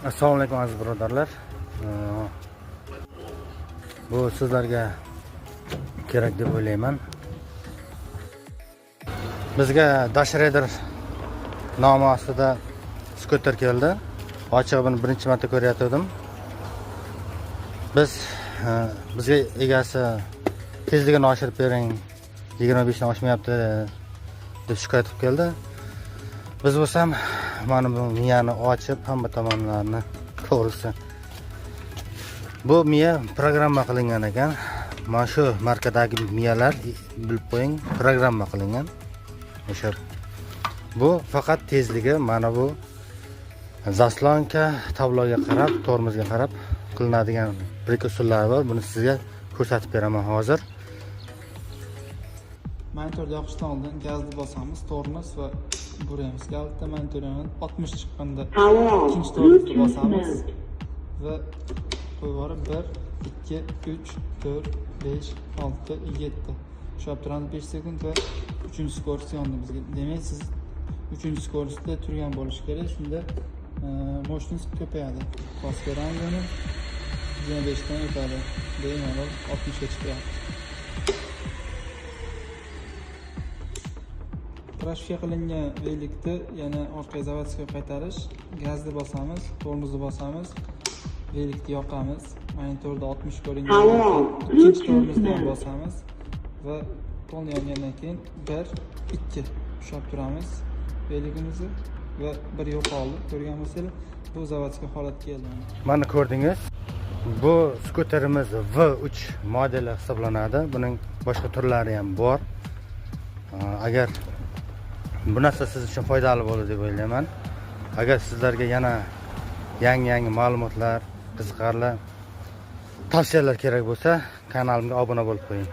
Assalomu alaykum, aziz birodarlar. Bu sizlarga kerak deb o'ylayman. Bizga Dash Rider nomi ostida skuter keldi. Ochig'i, buni birinchi marta ko'rayotgandim. Bizga egasi tezligini oshirib bering, 25 dan oshmayapti deb shikoyat qilib keldi. Biz bo'lsam mana bu miyani ochib, hamma tomonlarini, to'g'risi, bu miya programma qilingan ekan. Mana shu markadagi miyalar, bilib qo'ying, programma qilingan. O'sha bu faqat tezligi mana bu заслонка, tabloga qarab, tormozga qarab qilinadigan bir ikki usullari bor. Buni sizga ko'rsatib beraman hozir. Monitorni yoqishdan oldin gazni bosamiz, tormoz va buramiz. Gazda monitor yonadi. 60 chiqqanda ikkinchi tormozni bosamiz va qo'yib yuborib 1, 2, 3, 4, 5, 6, 7. Ushlab turamiz 5 sekund va uchinchi скорость yondi bizga. Demak, siz uchinchi скорость da turgan bo'lishi kerak. Shunda мощность ko'payadi. Bosib beramiz uni. 25 dan o'tadi. Bemalol 60 ga chiqyapti. Прошивка qilingan velikni yana orqaga, заводской qaytarish: gazni bosamiz, tormozni bosamiz, velikni yoqamiz. Monitorda 60 ko'ringan, ikkinchi tormozni ham bosamiz va полный yongandan keyin 1, 2 ushlab turamiz veligimizni va bir yo'qoldi. Ko'rgan bo'lsanglar, bu заводской holatga keldi. Mana, ko'rdingiz, bu skuterimiz V3 modeli hisoblanadi. Buning boshqa turlari ham bor. Agar bu narsa siz uchun foydali bo'ldi deb o'ylayman. Agar sizlarga yana yangi yangi ma'lumotlar, qiziqarli tavsiyalar kerak bo'lsa, kanalimga obuna bo'lib qo'ying.